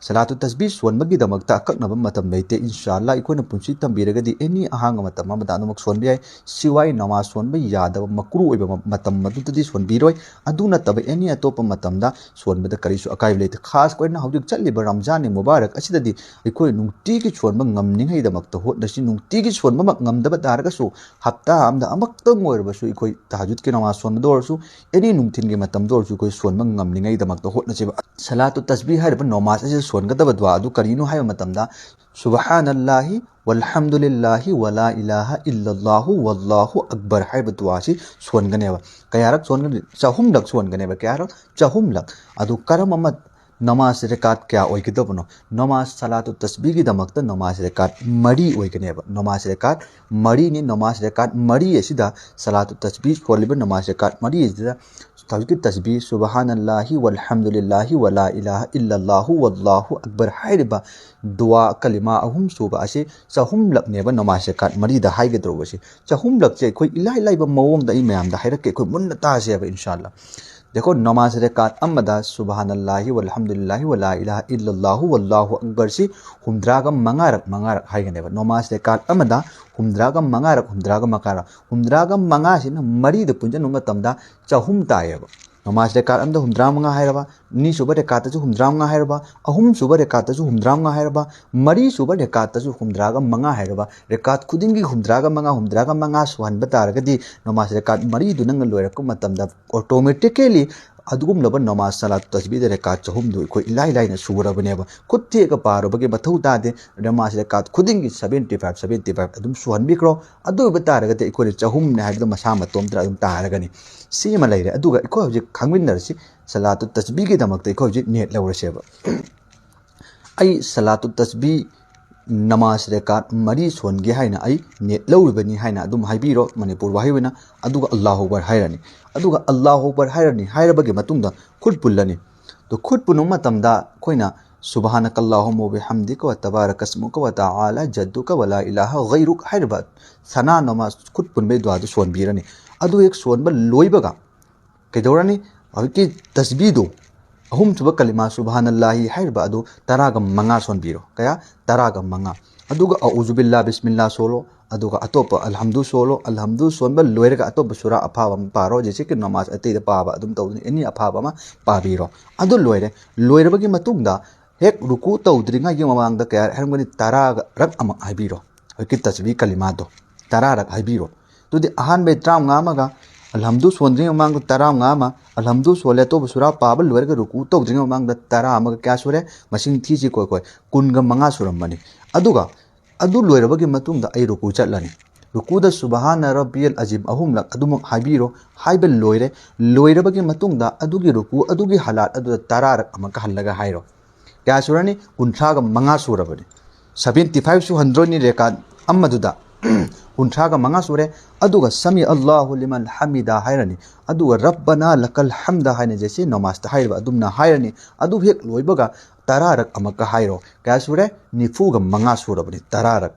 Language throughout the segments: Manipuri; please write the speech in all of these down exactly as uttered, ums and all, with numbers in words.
ꯁꯂꯥꯇꯨ ꯇꯁꯕꯤ ꯁꯣꯟꯕꯒꯤꯗꯃꯛꯇ ꯑꯀꯛꯅꯕ ꯃꯇꯝ ꯂꯩꯇꯦ꯫ ꯏꯟꯁꯥ ꯑꯜꯂꯥ ꯑꯩꯈꯣꯏꯅ ꯄꯨꯟꯁꯤ ꯇꯝꯕꯤꯔꯒꯗꯤ ꯑꯦꯅꯤ ꯑꯍꯥꯡꯕ ꯃꯇꯝ ꯑꯃꯗ ꯑꯗꯨꯃꯛ ꯁꯣꯟꯕ ꯌꯥꯏ꯫ ꯁꯤꯋꯥꯏ ꯅꯃꯥꯖ ꯁꯣꯟꯕ ꯌꯥꯗꯕ ꯃꯀ꯭ꯔꯨ ꯑꯣꯏꯕ ꯃ-, ꯃꯇꯝ ꯑꯗꯨꯗꯗꯤ ꯁꯣꯟꯕꯤꯔꯣꯏ꯫ ꯑꯗꯨ ꯅꯠꯇꯕ ꯑꯦꯅꯤ ꯑꯇꯣꯞꯄ ꯃꯇꯝꯗ ꯁꯣꯟꯕꯗ ꯀꯔꯤꯁꯨ ꯑꯀꯥꯏꯕ ꯂꯩꯇꯦ꯫ ꯈꯥꯁ ꯑꯣꯏꯅ ꯍꯧꯖꯤꯛ ꯆꯠꯂꯤꯕ ꯔꯝꯖꯥꯟ ꯃꯨꯕꯥꯔꯛ ꯑꯁꯤꯗꯗꯤ ꯑꯩꯈꯣꯏ ꯅꯨꯡꯇꯤꯒꯤ ꯁꯣꯟꯕ ꯉꯝꯅꯤꯡꯉꯩꯗꯃꯛꯇ ꯍꯣꯠꯅꯁꯤ꯫ ꯅꯨꯡꯇꯤꯒꯤ ꯁꯣꯟꯕꯃꯛ ꯉꯝꯗꯕ ꯇꯥꯔꯒꯁꯨ ꯍꯞꯇꯥ ꯑꯃꯗ ꯑꯃꯨꯛꯇꯪ ꯑꯣꯏꯔꯕꯁꯨ ꯑꯩꯈꯣꯏ ꯇꯍꯖꯨꯗꯀꯤ ꯅꯃꯥꯖ ꯁꯣꯟꯕꯗ ꯑꯣꯏꯔꯁꯨ, ꯑꯦꯅꯤ ꯅꯨꯡꯊꯤꯟꯒꯤ ꯃꯇꯝꯗ ꯑꯣꯏꯔꯁꯨ ꯑꯩꯈꯣꯏ ꯁꯣꯟꯕ ꯉꯝꯅꯤꯡꯉꯩꯗꯃꯛꯇ ꯍꯣꯠꯅꯁꯦꯕ꯫ ꯁꯂꯥꯇꯨ ꯇꯁꯕꯤ ꯍꯥꯏꯔꯤꯕ ꯅꯃꯥꯖ ꯑꯁꯤꯗ ꯁꯣꯟꯒꯗꯕ ꯗꯨꯋꯥ ꯑꯗꯨ ꯀꯔꯤꯅꯣ ꯍꯥꯏꯕ ꯃꯇꯝꯗ, ꯁꯨꯕꯍꯥꯅꯜꯂꯥꯍꯤ ꯋꯜꯍꯝꯗꯨꯂꯤꯜꯂꯥꯍꯤ ꯋꯂꯥ ꯏꯂꯥꯍ ꯏꯜꯂꯜꯂꯥꯍꯨ ꯋꯜꯂꯥꯍꯨ ꯑꯛꯕꯔ ꯍꯥꯏꯔꯤꯕ ꯗꯨꯋꯥꯁꯤ ꯁꯣꯟꯒꯅꯦꯕ꯫ ꯀꯌꯥꯔꯛ ꯁꯣꯟꯒꯅꯤ? ꯆꯍꯨꯝꯂꯛ ꯁꯣꯟꯒꯅꯦꯕ꯫ ꯀꯌꯥꯔꯛ? ꯆꯍꯨꯝꯂꯛ꯫ ꯑꯗꯨ ꯀꯔꯝꯕ ꯃ-, ꯅꯃꯥꯖ ꯔꯦꯀꯥꯠ ꯀꯌꯥ ꯑꯣꯏꯒꯗꯕꯅꯣ? ꯅꯃꯥꯖ ꯁꯂꯥꯇꯨ ꯇꯁꯕꯤꯒꯤꯗꯃꯛꯇ ꯅꯃꯥꯖ ꯔꯦꯀꯥꯠ ꯃꯔꯤ ꯑꯣꯏꯒꯅꯦꯕ꯫ ꯅꯃꯥꯖ ꯔꯦꯀꯥꯠ ꯃꯔꯤꯅꯤ꯫ ꯅꯃꯥꯖ ꯔꯦꯀꯥꯠ ꯃꯔꯤ ꯑꯁꯤꯗ ꯁꯂꯥꯇꯨ ꯇꯁꯕꯤ ꯁꯣꯜꯂꯤꯕ ꯅꯃꯥꯖ ꯔꯦꯀꯥꯠ ꯃꯔꯤ ꯑꯁꯤꯗ ꯍꯧꯖꯤꯛꯀꯤ ꯇꯁꯕꯤ ꯁꯨꯕꯍꯥꯅꯜꯂꯥꯍꯤ ꯋꯜꯍꯝꯗꯨꯂꯤꯜꯂꯥꯍꯤ ꯋꯂꯥ ꯏꯂꯥꯍ ꯏꯜꯂꯜꯂꯥꯍꯨ ꯋꯜꯂꯥꯍꯨ ꯑꯛꯕꯔ ꯍꯥꯏꯔꯤꯕ ꯗꯨꯋꯥ ꯀꯂꯤꯃꯥ ꯑꯍꯨꯝ ꯁꯨꯕ ꯑꯁꯤ ꯆꯍꯨꯝꯂꯛꯅꯦꯕ ꯅꯃꯥꯖ ꯔꯦꯀꯥꯠ ꯃꯔꯤꯗ ꯍꯥꯏꯒꯗꯧꯔꯤꯕꯁꯤ꯫ ꯆꯍꯨꯝꯂꯛꯁꯦ ꯑꯩꯈꯣꯏ ꯏꯂꯥꯏ ꯂꯥꯏꯕ ꯃꯑꯣꯡꯗ ꯑꯩ ꯃꯌꯥꯝꯗ ꯍꯥꯏꯔꯛꯀꯦ, ꯑꯩꯈꯣꯏ ꯃꯨꯟꯅ ꯇꯥꯁꯦꯕ ꯏꯟꯁꯥ ꯑꯜꯂꯥ꯫ ꯗꯦꯈꯣ, ꯅꯃꯥꯖ ꯔꯦꯀꯥꯠ ꯑꯃꯗ ꯁꯨꯕꯍꯥꯅꯜꯂꯥꯍꯤ ꯋꯜꯍꯝꯗꯨꯂꯤꯜꯂꯥꯍꯤ ꯋꯂꯥ ꯏꯂꯥꯍ ꯏꯜꯂꯜꯂꯥꯍꯨ ꯋꯜꯂꯥꯍꯨ ꯑꯛꯕꯔꯁꯤ ꯍꯨꯝꯗ꯭ꯔꯥꯒ ꯃꯉꯥꯔꯛ, ꯃꯉꯥꯔꯛ ꯍꯥꯏꯒꯅꯦꯕ꯫ ꯅꯃꯥꯖ ꯔꯦꯀꯥꯠ ꯑꯃꯗ ꯍꯨꯝꯗ꯭ꯔꯥꯒ ꯃꯉꯥꯔꯛ, ꯍꯨꯝꯗ꯭ꯔꯥꯒ ꯃꯉꯥꯔꯛ, ꯍꯨꯝꯗ꯭ꯔꯥꯒ ꯃꯉꯥꯁꯤꯅ ꯃꯔꯤꯗ ꯄꯨꯟꯁꯤꯟꯕ ꯃꯇꯝꯗ ꯆꯍꯨꯝ ꯇꯥꯏꯌꯦꯕ꯫ ꯅꯃꯥꯖ ꯔꯦꯀꯥꯠ ꯑꯃꯗ ꯍꯨꯝꯗ꯭ꯔꯥ ꯃꯉꯥ ꯍꯥꯏꯔꯕ, ꯑꯅꯤꯁꯨꯕ ꯔꯦꯀꯥꯠꯇꯁꯨ ꯍꯨꯝꯗ꯭ꯔꯥ ꯃꯉꯥ ꯍꯥꯏꯔꯕ, ꯑꯍꯨꯝꯁꯨꯕ ꯔꯦꯀꯥꯠꯇꯁꯨ ꯍꯨꯝꯗ꯭ꯔꯥ ꯃꯉꯥ ꯍꯥꯏꯔꯕ, ꯃꯔꯤꯁꯨꯕ ꯔꯦꯀꯥꯠꯇꯁꯨ ꯍꯨꯝꯗ꯭ꯔꯥꯒ ꯃꯉꯥ ꯍꯥꯏꯔꯕ, ꯔꯦꯀꯥꯠ ꯈꯨꯗꯤꯡꯒꯤ ꯍꯨꯝꯗ꯭ꯔꯥꯒ ꯃꯉꯥ, ꯍꯨꯝꯗ꯭ꯔꯥꯒ ꯃꯉꯥ ꯁꯨꯍꯟꯕ ꯇꯥꯔꯒꯗꯤ ꯅꯃꯥꯖ ꯔꯦꯀꯥꯠ ꯃꯔꯤꯗꯨ ꯅꯪꯅ ꯂꯣꯏꯔꯛꯄ ꯃꯇꯝꯗ automatically ꯑꯗꯨꯒꯨꯝꯂꯕ ꯅꯃꯥꯖ ꯁꯂꯥꯠ ꯇꯁꯕꯤꯗ ꯔꯦꯀꯥꯠ ꯆꯍꯨꯝꯗꯨ ꯑꯩꯈꯣꯏ ꯏꯂꯥꯏ ꯂꯥꯏꯅ ꯁꯨꯔꯕꯅꯦꯕ꯫ ꯈꯨꯠ ꯊꯦꯛꯑꯒ ꯄꯥꯔꯨꯕꯒꯤ ꯃꯊꯧ ꯇꯥꯗꯦ꯫ ꯅꯃꯥꯖ ꯔꯦꯀꯥꯠ ꯈꯨꯗꯤꯡꯒꯤ seventy five, seventy five ꯑꯗꯨꯝ ꯁꯨꯍꯟꯕꯤꯈ꯭ꯔꯣ꯫ ꯑꯗꯨ ꯑꯣꯏꯕ ꯇꯥꯔꯒꯗꯤ ꯑꯩꯈꯣꯏꯅ ꯆꯍꯨꯝꯅꯦ ꯍꯥꯏꯕꯗꯣ ꯃꯁꯥ ꯃꯇꯣꯝꯇ ꯑꯗꯨꯝ ꯇꯥꯔꯒꯅꯤ꯫ ꯁꯤ ꯑꯃ ꯂꯩꯔꯦ꯫ ꯑꯗꯨꯒ ꯑꯩꯈꯣꯏ ꯍꯧꯖꯤꯛ ꯈꯪꯃꯤꯟꯅꯔꯁꯤ, ꯁꯂꯥꯇꯨ ꯇꯁꯕꯤꯒꯤꯗꯃꯛꯇ ꯑꯩꯈꯣꯏ ꯍꯧꯖꯤꯛ ꯅꯤꯌꯠ ꯂꯧꯔꯁꯦꯕ꯫ ꯑꯩ ꯁꯂꯥꯇꯨ ꯇꯁꯕꯤ ꯅꯃꯥꯖ ꯔꯦꯀꯥꯠ ꯃꯔꯤ ꯁꯣꯟꯒꯦ ꯍꯥꯏꯅ ꯑꯩ ꯅꯤꯌꯠ ꯂꯧꯔꯤꯕꯅꯤ ꯍꯥꯏꯅ ꯑꯗꯨꯝ ꯍꯥꯏꯕꯤꯔꯣ ꯃꯅꯤꯄꯨꯔ ꯋꯥꯍꯩ ꯑꯣꯏꯅ꯫ ꯑꯗꯨꯒ ꯑꯜꯂꯥꯍꯨ ꯑꯛꯕꯔ ꯍꯥꯏꯔꯅꯤ꯫ ꯑꯗꯨꯒ ꯑꯜꯂꯥꯍꯨ ꯑꯛꯕꯔ ꯍꯥꯏꯔꯅꯤ ꯍꯥꯏꯔꯕꯒꯤ ꯃꯇꯨꯡꯗ ꯈꯨꯠ ꯄꯨꯜꯂꯅꯤ꯫ ꯑꯗꯣ ꯈꯨꯠ ꯄꯨꯟꯕ ꯃꯇꯝꯗ ꯑꯩꯈꯣꯏꯅ ꯁꯨꯕꯍꯥꯅꯀꯜꯂꯥꯍꯨꯝꯃ ꯋꯥꯕꯤꯍꯝꯗꯤꯀ ꯋꯇꯕꯥꯔꯀ ꯏꯁꯃꯨꯀ ꯋꯇꯥꯑꯂꯥ ꯖꯠꯗꯨꯀ ꯋꯂꯥ ꯏꯂꯥꯍ ꯒꯩꯔꯨꯛ ꯍꯥꯏꯔꯤꯕ ꯁꯅꯥ ꯅꯃꯥꯖ ꯈꯨꯠ ꯄꯨꯟꯕꯒꯤ ꯗꯨꯋꯥꯗꯨ ꯁꯣꯟꯕꯤꯔꯅꯤ꯫ ꯑꯗꯨ ꯍꯦꯛ ꯁꯣꯟꯕ ꯂꯣꯏꯕꯒ ꯀꯩꯗꯧꯔꯅꯤ? ꯍꯧꯖꯤꯛꯀꯤ ꯇꯁꯕꯤꯗꯨ ꯑꯍꯨꯝꯁꯨꯕ ꯀꯂꯤꯃꯥ ꯁꯨꯕꯍꯥꯅꯜꯂꯥꯍꯤ ꯍꯥꯏꯔꯤꯕ ꯑꯗꯨ ꯇꯔꯥꯒ ꯃꯉꯥ ꯁꯣꯟꯕꯤꯔꯣ꯫ ꯀꯌꯥ? ꯇꯔꯥꯒ ꯃꯉꯥ꯫ ꯑꯗꯨꯒ ꯑꯎꯖꯨ ꯕꯤꯜꯂꯥ ꯕꯤꯁꯃꯤꯜꯂꯥ ꯁꯣꯜꯂꯣ, ꯑꯗꯨꯒ ꯑꯇꯣꯞꯄ ꯑꯜꯍꯝꯗꯨ ꯁꯣꯜꯂꯣ꯫ ꯑꯜꯍꯝꯗꯨ ꯁꯣꯟꯕ ꯂꯣꯏꯔꯒ ꯑꯇꯣꯞꯄ ꯁꯨꯔꯥ ꯑꯐꯥꯕ ꯑꯃ ꯄꯥꯔꯣ꯫ ꯖꯩꯁꯦ ꯀꯤ ꯅꯃꯥꯖ ꯑꯇꯩꯗ ꯄꯥꯕ ꯑꯗꯨꯝ ꯇꯧꯗꯅ ꯑꯦꯅꯤ ꯑꯐꯥꯕ ꯑꯃ ꯄꯥꯕꯤꯔꯣ꯫ ꯑꯗꯨ ꯂꯣꯏꯔꯦ꯫ ꯂꯣꯏꯔꯕꯒꯤ ꯃꯇꯨꯡꯗ ꯍꯦꯛ ꯔꯨꯀꯨ ꯇꯧꯗ꯭ꯔꯤꯉꯩꯒꯤ ꯃꯃꯥꯡꯗ ꯀꯌꯥ ꯍꯥꯏꯔꯝꯒꯅꯤ? ꯇꯔꯥꯔꯛ ꯑꯃ ꯍꯥꯏꯕꯤꯔꯣ꯫ ꯍꯧꯖꯤꯛꯀꯤ ꯇꯁꯕꯤ ꯀꯂꯤꯃꯥꯗꯣ ꯇꯔꯥꯔꯛ ꯍꯥꯏꯕꯤꯔꯣ꯫ ꯑꯗꯨꯗꯤ ꯑꯍꯥꯟꯕꯩ ꯇꯔꯥꯃꯉꯥ ꯑꯃꯒ ꯑꯜꯍꯝꯗꯨ ꯁꯣꯟꯗ꯭ꯔꯤꯉꯩ ꯃꯃꯥꯡꯗ ꯇꯔꯥꯃꯉꯥ ꯑꯃ, ꯑꯜꯍꯝꯗꯨ ꯁꯣꯜꯂꯦ, ꯑꯇꯣꯞꯄ ꯁꯨꯔꯥ ꯄꯥꯕ ꯂꯣꯏꯔꯒ ꯔꯨꯀꯨ ꯇꯧꯗ꯭ꯔꯤꯉꯩ ꯃꯃꯥꯡꯗ ꯇꯔꯥ ꯑꯃꯒ ꯀꯌꯥ ꯁꯨꯔꯦ? ꯃꯁꯤꯡ ꯊꯤꯁꯤ ꯀꯣꯏ ꯀꯣꯏ꯫ ꯀꯨꯟꯒ ꯃꯉꯥ ꯁꯨꯔꯝꯕꯅꯤ꯫ ꯑꯗꯨꯒ ꯑꯗꯨ ꯂꯣꯏꯔꯕꯒꯤ ꯃꯇꯨꯡꯗ ꯑꯩ ꯔꯨꯀꯨ ꯆꯠꯂꯅꯤ꯫ ꯔꯨꯀꯨꯗ ꯁꯨꯕꯍꯥꯅ ꯔꯕꯤꯌꯜ ꯑꯖꯤꯝ ꯑꯍꯨꯝꯂꯛ ꯑꯗꯨꯃꯛ ꯍꯥꯏꯕꯤꯔꯣ꯫ ꯍꯥꯏꯕ ꯂꯣꯏꯔꯦ꯫ ꯂꯣꯏꯔꯕꯒꯤ ꯃꯇꯨꯡꯗ ꯑꯗꯨꯒꯤ ꯔꯨꯀꯨ ꯑꯗꯨꯒꯤ ꯍꯂꯥꯠ ꯑꯗꯨꯗ ꯇꯔꯥꯔꯛ ꯑꯃꯨꯛꯀ ꯍꯜꯂꯒ ꯍꯥꯏꯔꯣ꯫ ꯀꯌꯥ ꯁꯨꯔꯅꯤ? ꯀꯨꯟꯊ꯭ꯔꯥꯒ ꯃꯉꯥ ꯁꯨꯔꯕꯅꯤ꯫ ꯁꯚꯦꯟꯇꯤ ꯐꯥꯏꯚ ꯁꯨꯍꯟꯗ꯭ꯔꯣꯏꯅꯤ ꯔꯦꯀꯥꯠ ꯑꯃꯗꯨꯗ꯫ ꯀꯨꯟꯊ꯭ꯔꯥꯒ ꯃꯉꯥ ꯁꯨꯔꯦ꯫ ꯑꯗꯨꯒ ꯁꯃꯤ ꯑꯜꯂꯥꯍꯨ ꯂꯤꯃꯟ ꯍꯃꯤꯗꯥ ꯍꯥꯏꯔꯅꯤ꯫ ꯑꯗꯨꯒ ꯔꯕꯅꯥ ꯂꯀꯜ ꯍꯝꯗ ꯍꯥꯏꯅ ꯖꯩꯁꯦ ꯅꯃꯥꯖꯇ ꯍꯥꯏꯔꯤꯕ ꯑꯗꯨꯝꯅ ꯍꯥꯏꯔꯅꯤ꯫ ꯑꯗꯨ ꯍꯦꯛ ꯂꯣꯏꯕꯒ ꯇꯔꯥꯔꯛ ꯑꯃꯨꯛꯀ ꯍꯥꯏꯔꯣ꯫ ꯀꯌꯥ ꯁꯨꯔꯦ? ꯅꯤꯐꯨꯒ ꯃꯉꯥ ꯁꯨꯔꯕꯅꯤ, ꯇꯔꯥꯔꯛ꯫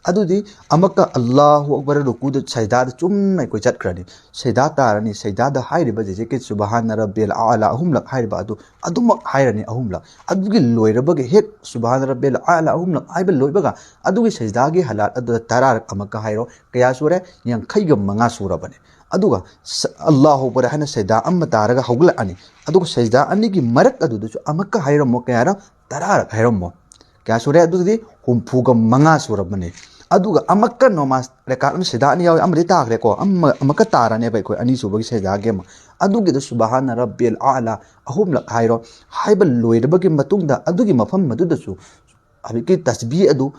ꯑꯗꯨꯗꯤ ꯑꯃꯨꯛꯀ ꯑꯜꯂꯥꯍꯨ ꯑꯛꯕꯔ ꯔꯨꯀꯨꯗ ꯁꯩꯗꯥꯗ ꯆꯨꯝꯅ ꯑꯩꯈꯣꯏ ꯆꯠꯈ꯭ꯔꯅꯤ꯫ ꯁꯩꯗꯥ ꯇꯥꯔꯅꯤ꯫ ꯁꯩꯗꯥꯗ ꯍꯥꯏꯔꯤꯕ ꯖꯩꯁꯦ ꯀꯤ ꯁꯨꯕꯍꯥꯅ ꯔꯕꯤꯌꯜ ꯑꯥꯂꯥ ꯑꯍꯨꯝꯂꯛ ꯍꯥꯏꯔꯤꯕ ꯑꯗꯨ ꯑꯗꯨꯃꯛ ꯍꯥꯏꯔꯅꯤ ꯑꯍꯨꯝꯂꯛ꯫ ꯑꯗꯨꯒꯤ ꯂꯣꯏꯔꯕꯒ ꯍꯦꯛ ꯁꯨꯕꯍꯥꯅ ꯔꯕꯤꯌꯜ ꯑꯥꯂꯥ ꯑꯍꯨꯝꯂꯛ ꯍꯥꯏꯕ ꯂꯣꯏꯕꯒ ꯑꯗꯨꯒꯤ ꯁꯩꯗꯥꯒꯤ ꯍꯂꯥꯠ ꯑꯗꯨꯗ ꯇꯔꯥꯔꯛ ꯑꯃꯨꯛꯀ ꯍꯥꯏꯔꯣ꯫ ꯀꯌꯥ ꯁꯨꯔꯦ? ꯌꯥꯡꯈꯩꯒ ꯃꯉꯥ ꯁꯨꯔꯕꯅꯤ꯫ ꯑꯗꯨꯒ ꯁ-, ꯑꯜꯂꯥꯍꯨ ꯑꯛꯕꯔ ꯍꯥꯏꯅ ꯁꯩꯗꯥ ꯑꯃ ꯇꯥꯔꯒ ꯍꯧꯒꯠꯂꯛꯑꯅꯤ꯫ ꯑꯗꯨꯒ ꯁꯩꯗꯥ ꯑꯅꯤꯒꯤ ꯃꯔꯛ ꯑꯗꯨꯗꯁꯨ ꯑꯃꯨꯛꯀ ꯍꯥꯏꯔꯝꯃꯣ꯫ ꯀꯌꯥꯔꯛ? ꯇꯔꯥꯔꯛ ꯍꯥꯏꯔꯝꯃꯣ꯫ ꯀꯌꯥ ꯁꯨꯔꯦ? ꯑꯗꯨꯗꯤ ꯍꯨꯝꯐꯨꯒ ꯃꯉꯥ ꯁꯨꯔꯕꯅꯤ꯫ ꯑꯗꯨꯒ ꯑꯃꯨꯛꯀ ꯅꯃꯥꯖ ꯔꯦꯀꯥꯠ ꯑꯃ ꯁꯩꯗꯥ ꯑꯅꯤ ꯌꯥꯎꯋꯤ, ꯑꯃꯗꯤ ꯇꯥꯈ꯭ꯔꯦꯀꯣ, ꯑꯃ, ꯑꯃꯨꯛꯀ ꯇꯥꯔꯅꯦꯕ ꯑꯩꯈꯣꯏ ꯑꯅꯤꯁꯨꯕꯒꯤ ꯁꯩꯗꯥꯒꯤ ꯑꯃ꯫ ꯑꯗꯨꯒꯤꯗ ꯁꯨꯕꯍꯥꯅ ꯔꯕꯤꯌꯜ ꯑꯥꯂꯥ ꯑꯍꯨꯝꯂꯛ ꯍꯥꯏꯔꯣ꯫ ꯍꯥꯏꯕ ꯂꯣꯏꯔꯕꯒꯤ ꯃꯇꯨꯡꯗ ꯑꯗꯨꯒꯤ ꯃꯐꯝ ꯑꯗꯨꯗꯁꯨ ꯍꯧꯖꯤꯛꯀꯤ ꯇꯁꯕꯤ ꯑꯗꯨ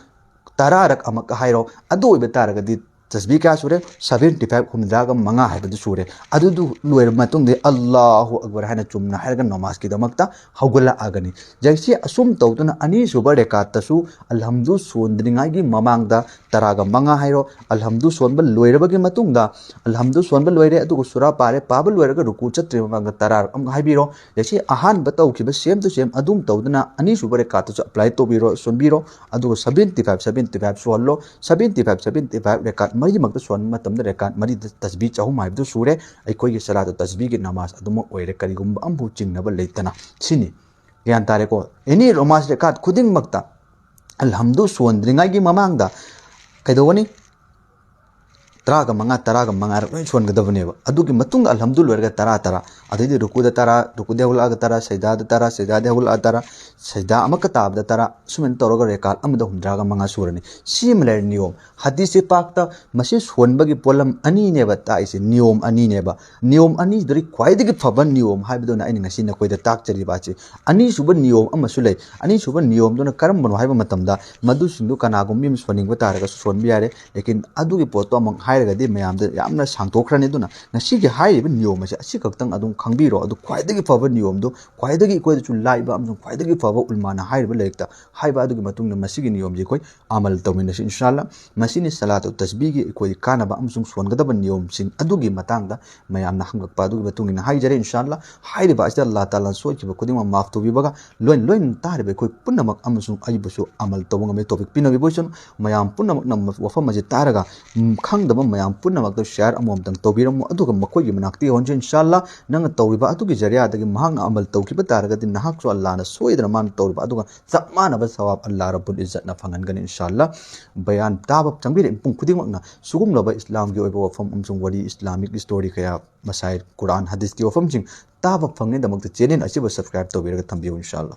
ꯇꯔꯥꯔꯛ ꯑꯃꯨꯛꯀ ꯍꯥꯏꯔꯣ꯫ ꯑꯗꯨ ꯑꯣꯏꯕ ꯇꯥꯔꯒꯗꯤ ꯇꯁꯕꯤ ꯀꯌꯥ ꯁꯨꯔꯦ? ꯁꯚꯦꯟꯇꯤ ꯐꯥꯏꯚ, ꯍꯨꯝꯗ꯭ꯔꯥꯒ ꯃꯉꯥ ꯍꯥꯏꯕꯗꯨ ꯁꯨꯔꯦ꯫ ꯑꯗꯨꯗꯨ ꯂꯣꯏꯔꯕ ꯃꯇꯨꯡꯗ ꯑꯜꯂꯥꯍꯨ ꯑꯛꯕꯔ ꯍꯥꯏꯅ ꯆꯨꯝꯅ ꯍꯥꯏꯔꯒ ꯅꯃꯥꯖꯀꯤꯗꯃꯛꯇ ꯍꯧꯒꯠꯂꯛꯑꯒꯅꯤ꯫ ꯖꯩꯁꯦ ꯑꯁꯨꯝ ꯇꯧꯗꯨꯅ ꯑꯅꯤꯁꯨꯕ ꯔꯦꯀꯥꯠꯇꯁꯨ ꯑꯜꯍꯝꯗꯨ ꯁꯣꯟꯗ꯭ꯔꯤꯉꯩꯒꯤ ꯃꯃꯥꯡꯗ ꯇꯔꯥꯒ ꯃꯉꯥ ꯍꯥꯏꯔꯣ꯫ ꯑꯜꯍꯝꯗꯨ ꯁꯣꯟꯕ ꯂꯣꯏꯔꯕꯒꯤ ꯃꯇꯨꯡꯗ, ꯑꯜꯍꯝꯗꯨ ꯁꯣꯟꯕ ꯂꯣꯏꯔꯦ, ꯑꯗꯨꯒ ꯁꯨꯔꯥ ꯄꯥꯔꯦ, ꯄꯥꯕ ꯂꯣꯏꯔꯒ ꯔꯨꯀꯨ ꯆꯠꯇ꯭ꯔꯤꯉꯩ ꯃꯃꯥꯡꯗ ꯇꯔꯥꯔꯛ ꯑꯃꯨꯛ ꯍꯥꯏꯕꯤꯔꯣ꯫ ꯖꯩꯁꯦ ꯑꯍꯥꯟꯕ ꯇꯧꯈꯤꯕ ꯁꯦꯝ ꯇꯨ ꯁꯦꯝ ꯑꯗꯨꯝ ꯇꯧꯗꯨꯅ ꯑꯅꯤꯁꯨꯕ ꯔꯦꯀꯥꯠꯇꯁꯨ ꯑꯦꯄ꯭ꯂꯥꯏ ꯇꯧꯕꯤꯔꯣ, ꯁꯣꯟꯕꯤꯔꯣ꯫ ꯑꯗꯨꯒ ꯁꯚꯦꯟꯇꯤ ꯐꯥꯏꯚ, ꯁꯚꯦꯟꯇꯤ ꯐꯥꯏꯚ ꯁꯨꯍꯜꯂꯣ꯫ ꯁꯚꯦꯟꯇꯤ ꯐꯥꯏꯚ, ꯁꯚꯦꯟꯇꯤ ꯐꯥꯏꯚ ꯔꯦꯀꯥꯠ ꯃꯔꯤꯃꯛꯇ ꯁꯣꯟꯕ ꯃꯇꯝꯗ ꯔꯀꯥꯠ ꯃꯔꯤꯗ ꯇꯁꯕꯤ ꯆꯍꯨꯝ ꯍꯥꯏꯕꯗꯨ ꯁꯨꯔꯦ꯫ ꯑꯩꯈꯣꯏꯒꯤ ꯁꯂꯥꯇꯨ ꯇꯁꯕꯤꯒꯤ ꯅꯃꯥꯖ ꯑꯗꯨꯃꯛ ꯑꯣꯏꯔꯦ, ꯀꯔꯤꯒꯨꯝꯕ ꯑꯃꯐꯥꯎ ꯆꯤꯡꯅꯕ ꯂꯩꯇꯅ꯫ ꯁꯤꯅꯤ꯫ ꯒ꯭ꯌꯥꯟ ꯇꯥꯔꯦꯀꯣ? ꯑꯦꯅꯤ ꯅꯃꯥꯖ ꯔꯀꯥꯠ ꯈꯨꯗꯤꯡꯃꯛꯇ ꯑꯜꯍꯝꯗꯨ ꯁꯣꯟꯗ꯭ꯔꯤꯉꯩꯒꯤ ꯃꯃꯥꯡꯗ ꯀꯩꯗꯧꯒꯅꯤ? ꯇꯔꯥꯒ ꯃꯉꯥ, ꯇꯔꯥꯒ ꯃꯉꯥꯔꯛ ꯂꯣꯏ ꯁꯣꯟꯒꯗꯕꯅꯦꯕ꯫ ꯑꯗꯨꯒꯤ ꯃꯇꯨꯡꯗ ꯑꯜꯍꯝꯗꯨ ꯂꯣꯏꯔꯒ ꯇꯔꯥ ꯇꯔꯥ, ꯑꯗꯩꯗꯤ ꯔꯨꯀꯨꯗ ꯇꯔꯥ, ꯔꯨꯀꯨꯗ ꯍꯧꯒꯠꯂꯛꯑꯒ ꯇꯔꯥ, ꯁꯩꯗꯥꯗ ꯇꯔꯥ, ꯁꯩꯗꯥꯗ ꯍꯧꯒꯠꯂꯛꯑꯒ ꯇꯔꯥ, ꯁꯩꯗꯥ ꯑꯃꯛꯀ ꯇꯥꯕꯗ ꯇꯔꯥ, ꯁꯨꯃꯥꯏꯅ ꯇꯧꯔꯒ ꯔꯦꯀꯥꯠ ꯑꯃꯗ ꯍꯨꯝꯗ꯭ꯔꯥꯒ ꯃꯉꯥ ꯁꯨꯔꯅꯤ꯫ ꯁꯤ ꯑꯃ ꯂꯩꯔꯦ ꯅꯤꯌꯣꯝ꯫ ꯍꯗꯤꯁꯁꯦ ꯄꯥꯛꯇ ꯃꯁꯤ ꯁꯣꯟꯕꯒꯤ ꯄꯣꯠꯂꯝ ꯑꯅꯤꯅꯦꯕ ꯇꯥꯛꯏꯁꯦ, ꯅꯤꯌꯣꯝ ꯑꯅꯤꯅꯦꯕ꯫ ꯅꯤꯌꯣꯝ ꯑꯅꯤꯗꯨꯗꯒꯤ ꯈ꯭ꯋꯥꯏꯗꯒꯤ ꯐꯕ ꯅꯤꯌꯣꯝ ꯍꯥꯏꯕꯗꯨꯅ ꯑꯩꯅ ꯉꯁꯤ ꯅꯈꯣꯏꯗ ꯇꯥꯛꯆꯔꯤꯕ ꯑꯁꯤ꯫ ꯑꯅꯤꯁꯨꯕ ꯅꯤꯌꯣꯝ ꯑꯃꯁꯨ ꯂꯩ꯫ ꯑꯅꯤꯁꯨꯕ ꯅꯤꯌꯣꯝꯗꯨꯅ ꯀꯔꯝꯕꯅꯣ ꯍꯥꯏꯕ ꯃꯇꯝꯗ, ꯃꯗꯨꯁꯤꯡꯗꯨ ꯀꯅꯥꯒꯨꯝꯕ ꯑꯃ ꯁꯣꯟꯅꯤꯡꯕ ꯇꯥꯔꯒꯁꯨ ꯁꯣꯟꯕ ꯌꯥꯔꯦ꯫ ꯂꯦꯀꯤꯟ ꯑꯗꯨꯒꯤ ꯄꯣꯠꯇꯣ ꯑꯃꯨꯛ ꯍꯥꯏꯔꯒꯗꯤ ꯃꯌꯥꯝꯗ ꯌꯥꯝꯅ ꯁꯥꯡꯊꯣꯛꯈ꯭ꯔꯅꯤ꯫ ꯑꯗꯨꯅ ꯉꯁꯤꯒꯤ ꯍꯥꯏꯔꯤꯕ ꯅꯤꯌꯣꯝ ꯑꯁꯤ ꯑꯁꯤꯈꯛꯇꯪ ꯑꯗꯨꯝ ꯈꯪꯕꯤꯔꯣ꯫ ꯑꯗꯨ ꯈ꯭ꯋꯥꯏꯗꯒꯤ ꯐꯕ ꯅꯤꯌꯣꯝꯗꯨ, ꯈ꯭ꯋꯥꯏꯗꯒꯤ ꯑꯩꯈꯣꯏꯗꯁꯨ ꯂꯥꯏꯕ ꯑꯃꯁꯨꯡ ꯈ꯭ꯋꯥꯏꯗꯒꯤ ꯐꯕ ꯎꯂꯃꯥꯅ ꯍꯥꯏꯔꯤꯕ ꯂꯥꯏꯔꯤꯛꯇ ꯍꯥꯏꯕ ꯑꯗꯨꯒꯤ ꯃꯇꯨꯡꯗ ꯃꯁꯤꯒꯤ ꯅꯤꯌꯣꯝꯁꯤ ꯑꯩꯈꯣꯏ ꯑꯃꯜ ꯇꯧꯃꯤꯟꯅꯁꯤ ꯏꯟꯁꯥꯜꯂꯥ꯫ ꯃꯁꯤꯅꯤ ꯁꯂꯥꯇꯨ ꯇꯁꯕꯤꯒꯤ ꯑꯩꯈꯣꯏ ꯀꯥꯟꯅꯕ ꯑꯃꯁꯨꯡ ꯁꯣꯟꯒꯗꯕ ꯅꯤꯌꯣꯝꯁꯤꯡ ꯑꯗꯨꯒꯤ ꯃꯇꯥꯡꯗ ꯃꯌꯥꯝꯅ ꯍꯪꯂꯛꯄ ꯑꯗꯨꯒꯤ ꯃꯇꯨꯡ ꯏꯟꯅ ꯍꯥꯏꯖꯔꯦ ꯏꯟꯁꯥꯜꯂꯥ꯫ ꯍꯥꯏꯔꯤꯕ ꯑꯁꯤꯗ ꯑꯜꯂꯥ ꯇꯥꯂꯥꯅ ꯁꯣꯏꯈꯤꯕ ꯈꯨꯗꯤꯡꯃꯛ ꯃꯥꯐ ꯇꯧꯕꯤꯕꯒ ꯂꯣꯏꯅ ꯂꯣꯏꯅ ꯇꯥꯔꯤꯕ ꯑꯩꯈꯣꯏ ꯄꯨꯝꯅꯃꯛ ꯑꯃꯁꯨꯡ ꯑꯩꯕꯨꯁꯨ ꯑꯃꯜ ꯇꯧꯕ ꯉꯝꯃꯤ꯫ ꯇꯣꯄꯤꯛ ꯄꯤꯅꯕꯤꯕ ꯑꯣꯏꯁꯅꯨ꯫ ꯃꯌꯥꯝ ꯄꯨꯝꯅꯃꯛꯅ ꯋꯥꯐꯝ ꯑꯁꯤ ꯇꯥꯔꯒ, ꯎꯝ, ꯈꯪꯗꯕ ꯃꯌꯥꯝ ꯄꯨꯝꯅꯃꯛꯇ ꯁꯤꯌꯥꯔ ꯑꯃꯃꯝꯇꯪ ꯇꯧꯕꯤꯔꯝꯃꯨ꯫ ꯑꯗꯨꯒ ꯃꯈꯣꯏꯒꯤ ꯃꯅꯥꯛꯇ ꯌꯧꯍꯟꯁꯤ ꯏꯟꯁꯥꯜꯂꯥ꯫ ꯅꯪꯅ ꯇꯧꯔꯤꯕ ꯑꯗꯨꯒꯤ ꯖꯔꯤꯌꯥꯗꯒꯤ ꯃꯍꯥꯛꯅ ꯑꯃꯜ ꯇꯧꯈꯤꯕ ꯇꯥꯔꯒꯗꯤ ꯅꯍꯥꯛꯁꯨ ꯑꯜꯂꯥꯅ ꯁꯣꯏꯗꯅ ꯃꯥꯅ ꯇꯧꯔꯤꯕ ꯑꯗꯨꯒ ꯆꯞ ꯃꯥꯟꯅꯕ ꯁꯋꯥꯕ ꯑꯜꯂꯥ ꯔꯕꯨꯜ ꯏꯖꯠꯅ ꯐꯪꯍꯟꯒꯅꯤ ꯏꯟꯁꯥꯜꯂꯥ꯫ ꯕꯌꯥꯟ ꯇꯥꯕ ꯆꯪꯕꯤꯔꯛꯏ ꯃꯤꯄꯨꯝ ꯈꯨꯗꯤꯡꯃꯛꯅ ꯁꯤꯒꯨꯝꯂꯕ ꯏꯁꯂꯥꯝꯒꯤ ꯑꯣꯏꯕ ꯋꯥꯐꯝ ꯑꯃꯁꯨꯡ ꯋꯥꯔꯤ, ꯏꯁꯂꯥꯃꯤꯛ ꯁ꯭ꯇꯣꯔꯤ ꯀꯌꯥ, ꯃꯁꯥꯏ ꯀꯨꯔꯥꯟ ꯍꯗꯤꯁꯀꯤ ꯋꯥꯐꯝꯁꯤꯡ ꯇꯥꯕ ꯐꯪꯅꯕꯒꯤꯗꯃꯛꯇ ꯆꯦꯅꯦꯜ ꯑꯁꯤꯕꯨ ꯁꯕꯁꯀ꯭ꯔꯥꯏꯕ ꯇꯧꯕꯤꯔꯒ ꯊꯝꯕꯤꯌꯨ ꯏꯟꯁꯥꯜꯂꯥ꯫